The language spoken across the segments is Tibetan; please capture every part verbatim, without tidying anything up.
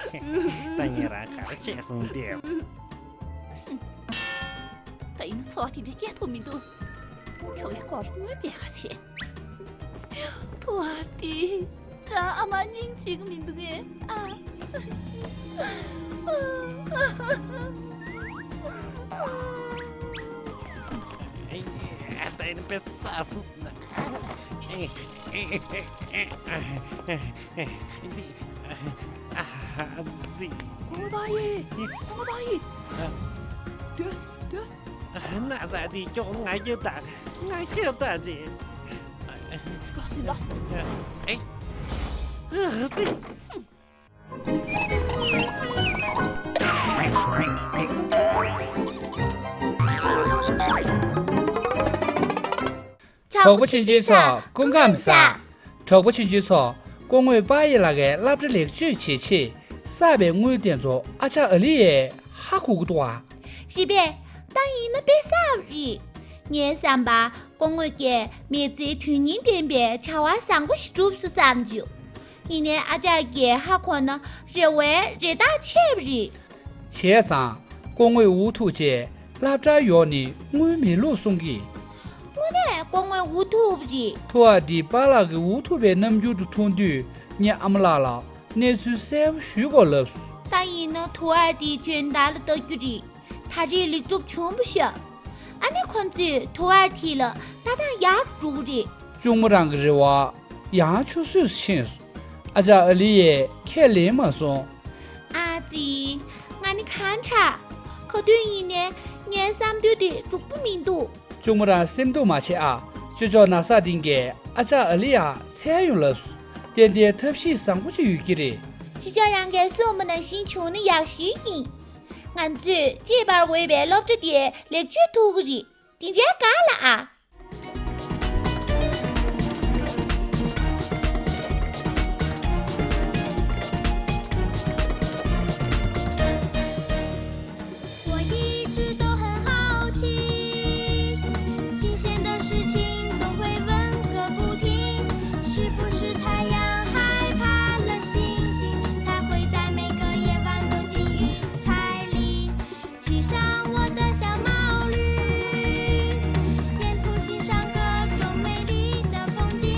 ད་ངས་རང་ག་རེ་བྱས་སོང་སྟེ། ད་ཡིན་ན་ཚོར་བ་དེ་འདྲ་སྐྱེ་ཐུབ་མི་འདུག་ཁྱོད་ཡ་སྐོར་དངོས་པའི་ཁ་ཆེ། ཐུ་བ་དེ་ད་ཨ་མ་སྙིང་རྗེ་གི་མི་འདུག་གས། ཨ། ད་ཡིན་པས་ས་སུ། ཀོང་པོ་པ་ཡི། ཀོང་པོ་པ་ཡི། སྡོད། སྡོད། ན་ས་དེ་ཀྱོག་ང་ཁྱོད་ད། ང་ཁྱོད་ད་ཅེ། ག་སྲིད་ད། ཨེ། ཨ་ཙི། གྲོགས་པོ་ཆུང་ཆུང་ཚོ་སྐུ་ཁམས་བཟང་། གྲོགས་པོ་ཆུང་ཆུང་ཚོ། སྐུ་ངོ་པ་ཡི་ལགས་ཀྱིས་སློབ་གྲྭ་ལེགས་བཅོས་བྱེད་ཆེད་བསགས་པའི་དངུལ་དེ་ཚོ་ཨ་ཅག་ཨ་ལི་ཡས་ཧ་གོ་གི་འདུག་ཨ། རེད་པས། ད་ཡིན་ན་དཔེ་བསགས་རེད། ངའི་བསམ་པ་སྐུ་ངོ་གིས་མི་ཚེའི་དོན་སྙིང་ལྡན་པའི་བྱ་བ་བཟང་པོ་ཞིག་བསྒྲུབས་སོང་བསམ་བྱུང་། ཡིན་ནའི་ཨ་ཅག་གིས་ཧ་གོ་ན་རེ་བའི་རེ་ཐག་ཆད་པ་རེད། བྱས་ཙང་སྐུ་ངོས་འུ་ཐུག་བྱས་སློབ་གྲྭར་ཡོང་ནས་དངུལ་མེད་ལུགས་གསུང་གི། དངོས་གནས་སྐུ་ངོས་འུ་ཐུག་པ་རེད། ཐུ་བ་འདིས་པཱ་ལགས་ཀྱི་འུ་ཐུག་པའི་རྣམ་འགྱུར་དེ་མཐོང་དུས་ངས་ཨ་མ་ལགས་ལ་གནས་ཚུལ་གསལ་པོ་ཞུ་དགོས་ལབ་སོང་། ད་ཡིན་ན་ཐུ་བ་དེས་ཁྱོད་མདའ་ལ་བཏགས་རྒྱུ་རེད། ད་རེས་ལེགས་གྲུབ་བྱུང་བ་ཤག་ཨ་ནི་ཁོ་ཚོས་ཐུ་བ་དེ་ལ་ལྟ་སྟངས་ཡག་པོ་འགྲོ་གི་རེད། གཅུང་མོ་རང་གི་རེ་བ་ཡང་ཆུད་ཟོས་སུ་ཕྱིན་སོང་། ཨ་ཅག་ཨ་ལི་ཡས་ཁས་ལེན་མ་སོང་། ཨ་ཙི། ང་ནི་གང་དྲག་ཁ་ཏོན་ཡིན་ནའི་ངའི་བསམ་འདུན་དེ་འགྲུབ་པ་མི་འདུག་གཅུང་མོ་རང་སེམས་སྡུག་མ་བྱེད་ཨ། ཅོ་ཅོག་ན་ས་དིང་གས་ཨ་ཅག་ཨ་ལི་ཡ་འཚོལ་ཡོང་ལབ་སོང་། ཏན་ཏན་ཐབས་ཤེས་བཟང་པོ་ཅིག་ཡོད་ཀྱི་རེད། ཅི་ཅག་རང་གིས་གསུངས་པ་ནང་བཞིན་བྱུང་ན་ཡག་ཤོས་ཡིན། ང་ཚོས་གཅེས་པར་འོས་པའི་སློབ་གྲྭ་དེ་ལེགས་བཅོས་ཐུབ་ཀྱི་རེད། དེ་འདྲའི་དགའ་ལ་ཨ། 我一直都很好奇，新鲜的事情总会问个不停，是不是太阳害怕了星星，才会在每个夜晚躲进云彩里？ 骑上我的小毛驴，沿途欣赏各种美丽的风景。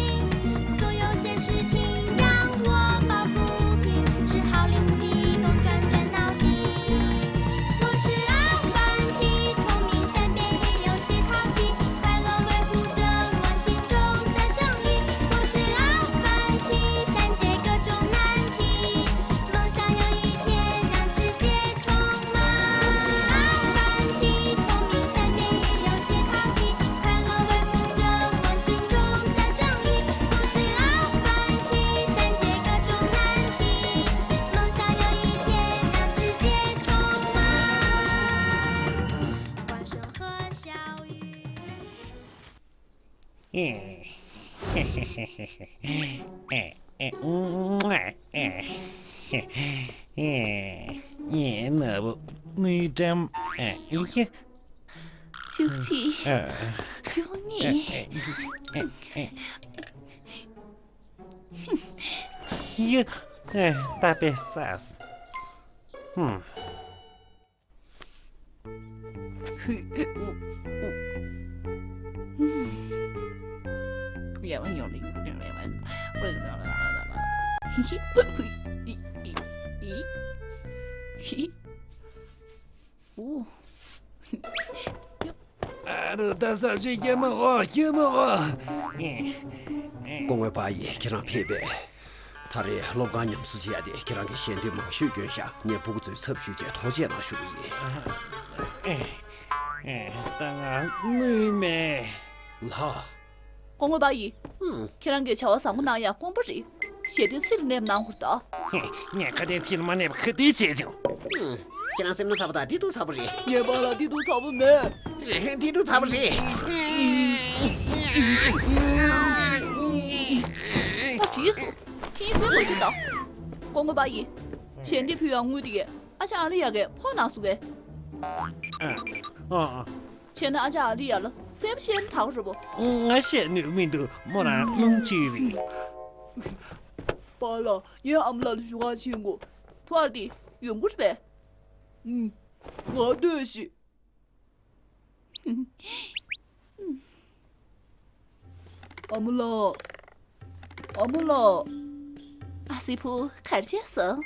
总有些事情让我抱不平，只好灵机一动，转转脑筋。我是老板，既聪明善变，也有些淘气，快乐维护着我心中的正义。我是老板，既善解各种难题， 梦想有一天让世界充满。老板，既聪明善变，也有些淘气，快乐维护着我心中的正义。我是老板，既善解各种难题，梦想有一天让世界充满。万圣和小雨。 ངའི་ནུ་བོ་དངུལ་ཀྲམ་བཅུ་གཅིག་བཅུ་གཉིས། ཡ། ད་དཔེ་བསགས་སོང་། ཨ་རོ། ད་ས་བྱི་སྐྱེ་མི་འོ། སྐྱེ་མི་འོ། སྐུ་ངོ་པ་ཡིས་ཁྱེད་རང་ཕེབས་པས། ད་རེས་སློབ་ཁང་ཉམས་གསོ་བྱེད་ཡ་དེ་ཁྱེད་རང་གིས་ཞལ་འདེབས་མང་ཤོས་བསྐྱོན་ཤག་ངས་ཕྲུ་གུ་ཚོའི་ཚབ་ཞུས་བྱས་ཐུགས་རྗེ་གནང་ཞུ་གི་ཡིན། ཨ། ཨེ། ཨེ། ད་ང་དངུལ་མེད། ལགས། སྐུ་ངོ་པ་ཡིས། ཨང་། ཁྱེད་རང་གིས་བྱ་བ་བཟང་པོ་གནང་ཡ་དཀོན་པོ་རེད། ཞལ་འདེབས་ཚིག་ལ་གནས་པ་གནང་ཧུར་ཐག་ངས་ཁ་དན་ཚིག་ལ་མ་གནས་པ་ཁ་གཏད་བྱས་བྱུང་། ཨང་། ཁྱེད་རང་སེམས་ན་ཚ་པོ་དང་བདེ་སྡུག་ཚ་པོ་རེད། ངའི་པཱ་ལགས་བདེ་སྡུག་ཚ་པོ་མེད། བདེ་སྡུག་ཚ་པོ་རེད། ཨ་ཙི། ཁྱེད་སེམས་མ་སྐྱིད་དང་། སྐུ་ངོ་པ་ཡིས། ཞལ་འདེབས་ཕུལ་ཡ་དངུལ་དེ་གས་ཨ་ཅག་ཨ་ལི་ཡ་གས་ཕོག་གནང་སོང་གས། ཨ། ཨ། བྱས་ན་ཨ་ཅག་ཨ་ལི་ཡ་ལ་སེམས་ཤེས་ན་ད་ག་རེད་པོ། ང་བཤད་ནུས་མི་འདུག་མོ་རང་རླུང་ལྕི་རེད། པཱ་ལགས། ངའི་ཨ་མ་ལགས་ལ་ཞུ་ག་ཕྱིན་དགོས། ཐུ་ཨར་ཏི། ཡོང་གི་རེད་པས། ཨུམ། ང་ལྟོས་ཤིག་ཨ་མ་ལགས། ཨ་མ་ལགས། ཨ་སི་ཕུ། ག་རེ་བྱས་སོང་།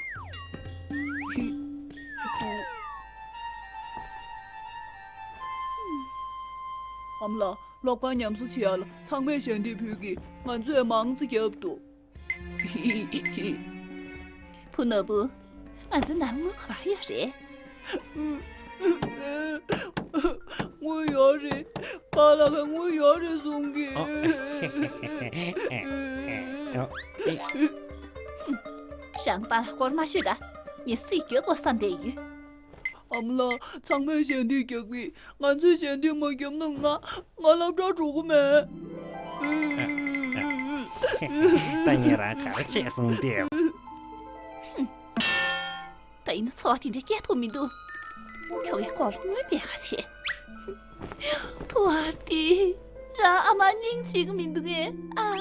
ཨ་མ་ལགས། སློབ་ཁང་ཉམས་གསོ་བྱེད་ཡག་ལ་ཚང་མས་ཞལ་འདེབས་ཕུལ་གི། ང་ཚོས་མང་ཙམ་བརྒྱབ་འདུག་བུ་ནོར་བུ། ང་ཚོ་ནང་དངུལ་ག་པར་ཡོད་རེད། དངུལ་ཡོད་རེད། པཱ་ལགས་ཀྱིས་དངུལ་ཡོད་རེད་གསུང་གི། ཨོ། རང་པཱ་ལགས་སྐོར་མ་ཤོད་ད། ངས་སུས་འགྱོད་དགོས་བསམ་བསྡད་ཡོད། ཨ་མ་ལགས། ཚང་མས་ཞལ་འདེབས་རྒྱག་པས། ང་ཚོས་ཞལ་འདེབས་མ་བརྒྱབ་ན་ང་ང་སློབ་གྲྭར་འགྲོ་གི་མེད། ད་ངས་རང་ག་རེ་བྱས་སོང་སྟེ། ད་ཡིན་ན་ཚོར་བ་དེ་འདྲ་སྐྱེ་ཐུབ་མི་འདུག་ཁྱོ་གའི་ལྐོག་ལ་དངུལ་སྤྲད་ག་བྱས། ཐུ་ཨར་ཏི། རང་ཨ་མ་སྙིང་རྗེ་གི་མི་འདུག་ངས་ཨ།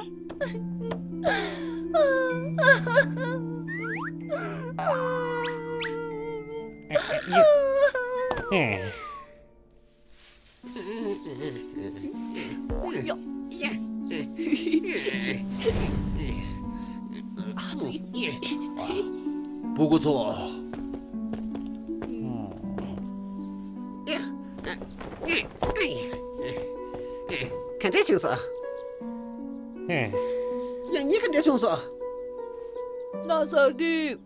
སྤུ་གུ་ཚོ། ག་འདྲས་བྱུང་སོང་། ཡང་ཉིད་ག་འདྲས་བྱུང་སོང་། ན་སར་ཏིང་།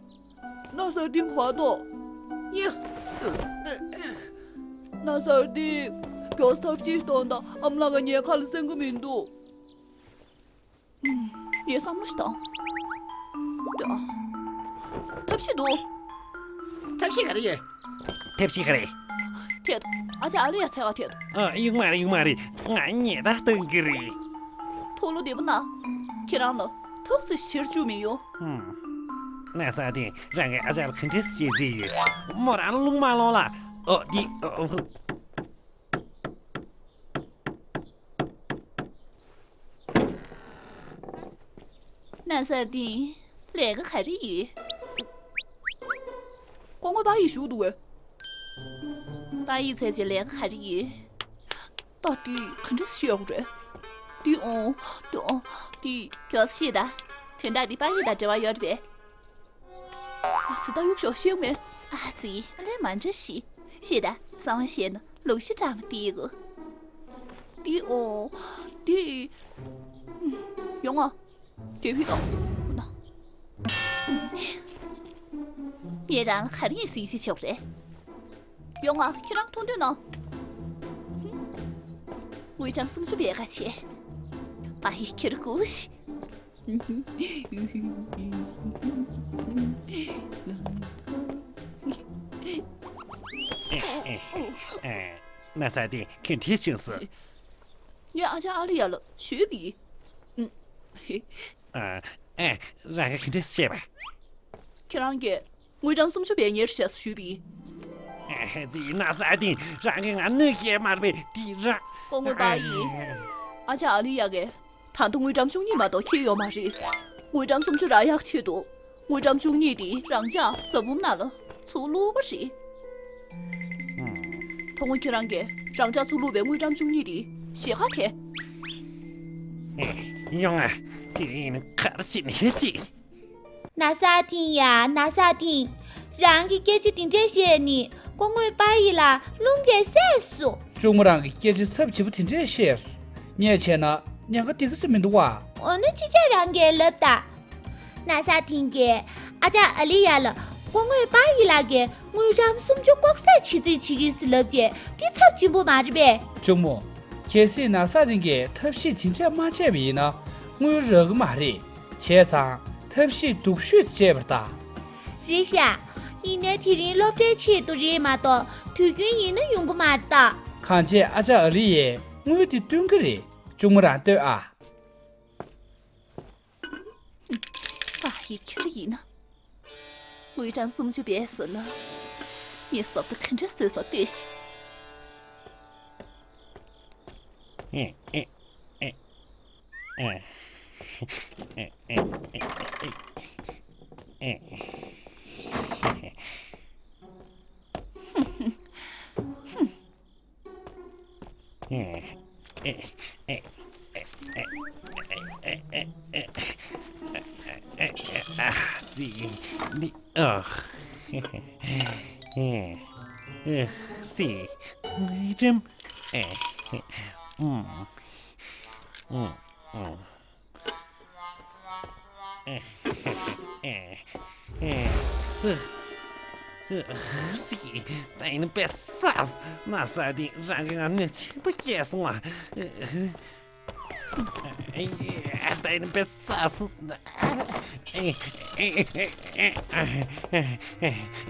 ན་སར་ཏིང་བར་དོ། ཡ། ན་སར་ཏིང་། མགྱོགས་ཐབས་ཤིག་གཏོང་དང་། ཨ་མ་ལགས་ཀྱིས་ངའི་ཁ་ལ་གསན་གི་མི་འདུག་ངས་བསམ་བློ་ཞིག་བཏང་། ཐབས་ཤེས་འདུག་ཐབས་ཤེས་ག་རེ་ཡོད། ཐབས་ཤེས་ག་རེ། ཐད། ཨ་ཅག་ཨ་ལི་ཡ་འཚོལ་བར་ཐད། ཨ། ཡོང་མ་རེད། ཡོང་མ་རེད། ང་ཉལ་ཐ་གཏོང་གི་རེད། ཐུགས་བློ་བདེ་པོ་གནང་། ཁྱེད་རང་ལ་ཐབས་ཤེས་ཞིག་བྱེད་རྒྱུ་མི་ཡོང་། ཧུམ། ན་སར་ཏིང་རང་གིས་ཨ་ཅག་ལ་ག་འདྲས་བྱེད་རྩིས་ཡོད། མོ་རང་རླུང་མ་ལངས་ལ། ཨོ་འདི་ཨོ། ན་སར་ཏིང་། ལས་ཀ་ག་རེ་ཡོད། སྐུ་ངོ་པ་ཡིས་ཞུ་འདུག་གས། པ་ཡིས་འཚོལ་བྱེད་ལས་ཀ་ག་རེ་ཡོད། ད་འདི་ག་འདྲས་ཤེས་ཡོད་རེད། འདི་ཨོ། འདི་ཨོ། འདི་མགྱོགས་ཤེས་ད། དོན་དག་འདི་པ་ཡིས་དང་འབྲེལ་བ་ཡོད་རེད་པས། ཨ་ཙི། ད་གཡུག་ཞོག་ཤེས་མེད། ཨ་ཙི། ཨ་ལས་མ་འདྲ་ཞིག་ཤེས་ད། གསང་བ་བཤད་ན་ལུག་ཤ་འདྲ་མོ་དེ་གོ། འདི་ཨོ། འདི། ཡོང་ཨ། དེ་བི་དང་། ངས་རང་ལ་ག་རེ་ཡིན་ཟིག་ཟིག་བྱེད་དགོས་རེད། ཡོང་ཨ། ཁྱེད་རང་མཐོང་འདོད་ན། དངུལ་ཀྲམ་སུམ་ཅུ་སྦས་ག་བྱས། པ་ཡིས་ཁྱེར་དགོས་ཤིག་ན་སར་ཏིང་ག་འདྲས་བྱུང་སོང་། ངས་ཨ་ཅག་ཨ་ལི་ཡ་ལ་ཞུས་པ་ཡིན། ཨ། ཨེ། རང་གིས་ག་འདྲས་བྱས་པ། ཁྱེད་རང་གིས་དངུལ་ཀྲམ་སུམ་ཅུ་སྦས་ཉེར་བྱས་སུ་ཞུས་པ་ཡིན། ཨེ། དེ་ན་སར་ཏིང་རང་གིས་ང་གནོད་སྐྱེལ་མ་རེད་པས། དེ་རང་། སྐུ་ངོ་པ་ཡིས། ཨ་ཅག་ཨ་ལི་ཡ་གིས་ད་དུང་དངུལ་ཀྲམ་བཅུ་གཉིས་མ་གཏོགས་འཁྱེར་ཡོད་མ་རེད། དངུལ་ཀྲམ་སུམ་ཅུ་རག་ཡག་ཆེད་དུ། དངུལ་ཀྲམ་བཅུ་གཉིས་དེ་རང་ཅག་རྫ་བུམ་ནང་ལ་ཚུར་བླུགས་པ་རེད། ད་དངོས་ཁྱེད་རང་གིས་རང་ཅག་ཚུར་བླུགས་པའི་དངུལ་ཀྲམ་བཅུ་གཉིས་དེ་ཞེ་ཁ་ཐེ། ཡོང་ཨ། དེ་ཡིན་ན་ག་རེ་བྱེད་ནི་ཧེ་ཅི། ན་སར་ཏིང་ཡ། ན་སར་ཏིང་། རང་གིས་སྐད་ཆ་དེ་འདྲས་བཤད་ནི་སྐུ་ངོ་པ་ཡིས་ལ་རླུང་རྒྱག་སད་སོང་། གཅུང་མོ་རང་གིས་སྐད་ཆ་ཚབས་ཆེ་པོ་དེ་འདྲས་བཤད་སོང་། ངས་བྱས་ན་ཉེན་ཁ་འདི་ག་ཙམ་མི་འདུག་བ། འོ་ན་ཅི་བྱ་རང་གིས་ལབ་ད། ན་སར་ཏིང་གིས་ཨ་ཅག་ཨ་ལི་ཡ་ལ་སྐུ་ངོ་པ་ཡིས་ལ་གིས་དངུལ་ཀྲམ་སུམ་ཅུ་ལྐོག་ཟ་བྱེད་རྩིས་བྱེད་ཀྱི་ཟེར་ལབ་བྱས། དེ་ཚབས་ཆེན་པོ་མ་རེད་པས། གཅུང་མོ། གལ་སྲིད་ན་སར་ཏིང་གིས་ཐབས་ཤེས་དེ་འདྲས་མ་བྱས་པ་ཡིན་ན་དངུལ་རག་གི་མ་རེད། བྱས་ཙང་ཐབས་ཤེས་སྡུག་ཤོས་དེ་བྱས་པར་གདའ། རེད་ཤག་ཡིན་ནའི་དེ་རིང་སློབ་གྲྭའི་ཆེད་དུ་རེད་མ་གཏོགས་དུས་རྒྱུན་ཡིན་ན་ཡོང་གི་མ་རེད་ད། གང་བྱས་ཨ་ཅག་ཨ་ལི་ཡས་དངུལ་དེ་སྟོན་གི་རེད། གཅུང་མོ་རང་ལྟོས་ཨ། ཨ་ཡེ། ཁྱོད་ཡིན་ན། དངུལ་ཀྲམ་སུམ་ཅུ་སྦས་སོང་ན། ངས་བསམ་ཚུལ་ག་འདྲ་བཟོས་སོང་ལྟོས་ཤིག་ཨེ། ཨེ། ཨེ། ཨེ། ཨེ། ཨེ། ཨེ། ཨེ། ཙི། འདི། ཨ། ཨེ། ཨེ། ཙི། ངའི་འགྲམ། ཨེ། ཨུམ། ཨུམ། ཨུམ། ཨེ། ཨེ། ཨེ། ཙི། ཙི། ཙི། ད་ཡིན་པས་ས། ན་ས་འདི་རང་གི་ང་གནོད་ཆེན་པོ་སྐྱེལ་སོང་ང་། ཨེ། ད་ཡིན་པས་ས་སོང་། ཨེ། ཨེ།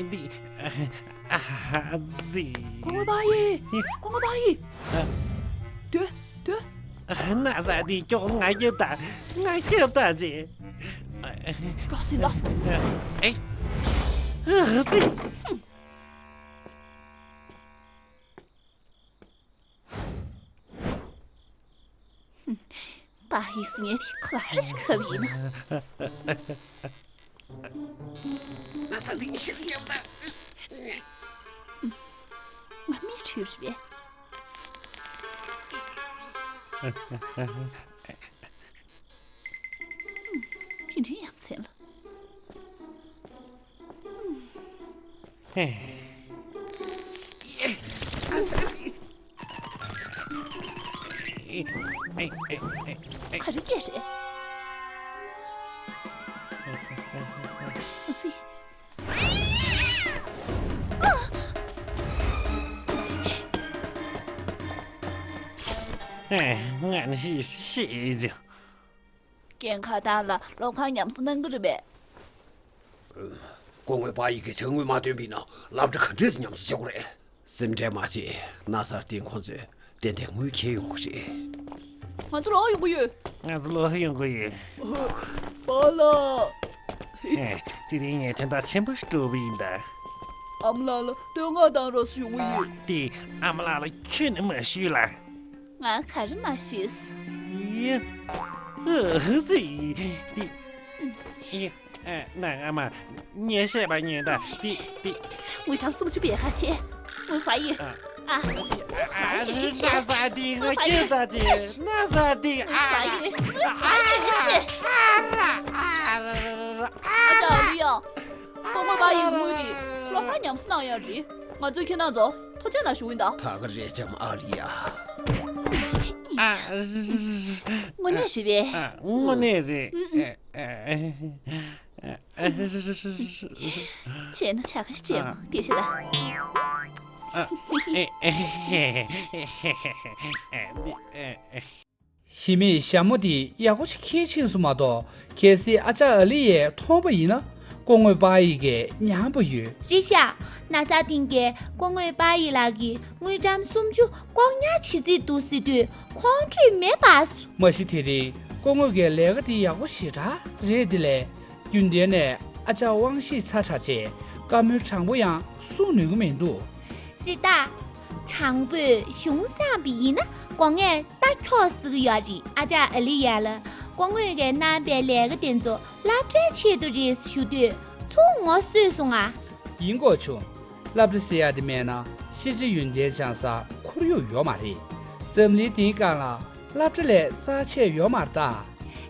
འདི། ཨ། ཙི། སྐུ་ངོ་པ་ཡི། སྐུ་ངོ་པ་ཡི། ཨ། སྡོད། སྡོད། ན་ས་འདི་ཀྱོག་ང་སྐྱབས་ད། ང་སྐྱབས་ད་ཅི། ཀྱོག་ཟིན་ད། ཨེ། ཨ། ཙི། པ་ཡིས་ངའི་ཁ་རིས་ཁབ་ཡིན། ང་ཚང་འདི་ཤི་སྙམ་ད། ང་མི་ཁྲིར་རེད། དེ་འདྲའི་ཡ་མཚན་ལ། ག་རེ་སྐད་རེད། ཨ་ཙི། ཨེ། ང་ནི་ཤི་ཤི་ཅི། རྒན་ཁ་ཐང་ལ་སློབ་ཁང་ཉམས་གསོ་གནང་གི་རེད་པས། སྐུ་ངོ་པ་ཡི་གིས་ཅ་དངོས་མ་སྟོན་པ་ཡིན་ན་སློབ་གྲྭ་ག་འདྲས་སེ་ཉམས་གསོ་བྱེད་དགོས་རེད། སེམས་ཁྲལ་མ་བྱེད། ན་ས་སྟེང་ཁོང་ཚོས་ཏན་ཏན་དངུལ་འཁྱེར་ཡོང་གི་རེད། ང་ཚོ་ལོག་ཡོང་གི་ཡོད། ང་ཚོ་ལོག་ཡོང་གི་ཡོད། པཱ་ལགས། ཨེ། དེ་རིང་ངས་དོན་དག་ཆེན་པོ་ཞིག་བསྒྲུབས་པ་ཡིན་ད། ཨ་མ་ལགས་ལ་བསྟོད་བསྔགས་བཏང་རོགས་ཞུ་གི་ཡོད། དེ་ཨ་མ་ལགས་ལ་ཁྱོན་ནས་མ་ཞུས་ལ། ང་ག་རེ་མ་ཤེས། ཡ། ཨ་ཙི། དེ། ཡ། ཨ། ནང་ཨ་མ། ངས་བཤད་པ་ཉོན་དང་། དེ། དེ། དངུལ་ཀྲམ་སུམ་ཅུ་པའི་ཁ་ཕྱེ། དངུལ་ཕ་ཡི། ཨ། ཨ། ཨ། ན་ས་འདི་ང་སྐྱེས་ས་དེ། ན་ས་འདི། ཨ། ཨ། ཨ། ཨ། ཨ། ཨ་ཅག་ཨ་ལི་ཡ། སྐུ་ངོ་པ་ཡི་དངུལ་དེ་སློབ་ཁང་ཉམས་གསོ་གནང་ཡག་རེད། ང་ཚོས་ཁྱེད་རང་ཚོ་ཐུགས་རྗེ་གནང་ཞུ་གི་ཡིན་ད། ད་ག་རེད་ཅམ་ཨ་ལི་ཡ། ཨ། དངོས་གནས་རེད་པས། ཨ། དངོས་གནས་རེད། ཨུ། ཨུ། ཨ། ཨ། བྱས་ན་ཇ་ཁ་ཞིག་བྱེད་ཨ། དེ་ཤེས་ད། ཨ། ཨེ། ཨེ། ཨེ། ཞི་མིས་ཞྭ་མོ་དེ་ཡག་པོ་ཞིག་འཁྱེར་ཕྱིན་སོང་མ་གཏོགས། གལ་སྲིད་ཨ་ཅག་ཨ་ལི་ཡས་མཐོང་པ་ཡིན་ན། སྐུ་ངོ་པ་ཡི་གིས་མཉམ་པོ་ཡོད། ཅི་ཤག། ན་ས་སྟེང་གི་སྐུ་ངོ་པ་ཡི་ལགས་ཀྱིས་དངུལ་ཀྲམ་སུམ་ཅུ་ལྐོག་ཉར་བྱེད་རྩིས་འདུག་ཟེར་དུས་ཁོང་ཁྲོས་མེད་པ། མ་གཞི་དེ་རིང་སྐུ་ངོ་གི་ལས་ཀ་དེ་ཡག་པོ་ཞེ་དྲག་རེད་དེ་ལས། རྒྱུན་ལྡན་ནས་ཨ་ཅག་དབང་ཤེད་ཚ་དྲགས་བྱས་བཀའ་མོལ་དྲང་པོ་ཡང་གསུང་ནུས་ཀྱི་མི་འདུག། རེད་ད། དྲང་པོས་གཞུང་བསྲངས་པ་ཡིན་ན་དགོས་ངེས་ལྟ་ཁྱོག་ཟེར་གྱི་ཡོད་རེད། ཨ་ཅག་ཨ་ལི་ཡ་ལ་སྐུ་ངོ་གིས་གནང་པའི་ལས་ཀ་དེ་ཚོ་སློབ་གྲྭའི་ཆེད་དུ་རེད་ཞུ་དུས་ཚུར་ངོ་བསུས་སོང་ང་། ཡིན་དགོས་བྱུང་། སློབ་གྲྭ་ཟེར་ཡ་དེ་མེད་ན་ཤེས་བྱ་ཡོན་ཏན་སྦྱང་སར་ཁོར་ཡུག་ཡོད་མ་རེད། འཛམ་གླིང་འདིའི་སྒང་ལ་སློབ་གྲྭ་ལས་རྩ་ཆེ་ཡོད་མ་རེད་ད།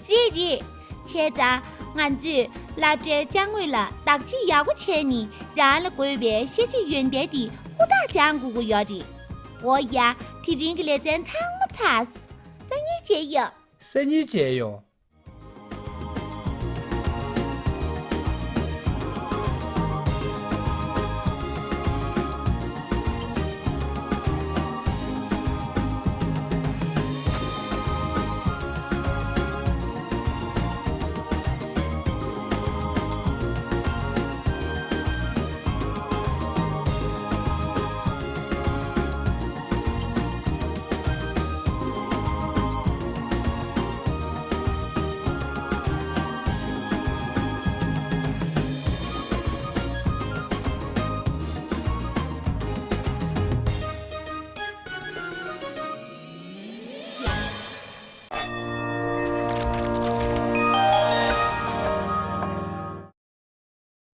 རེད་རེད། བྱས་ཙང་ང་ཚོས་སློབ་གྲྭའི་ཅ་དངོས་ལ་བདག་གཅེས་ཡག་པོ་བྱས་ནས་རང་ལ་དགོས་པའི་ཤེས་བྱ་ཡོན་ཏན་དེ་ཧུར་ཐག་སྦྱང་དགོས་ཀྱི་ཡོད་རེད། འོ་ཡ། དེ་རིང་གི་ལེ་ཚན་ཚང་མ་ཚར། སང་ཉིན་མཇལ་ཡོང་། སང་ཉིན་མཇལ་ཡོང་།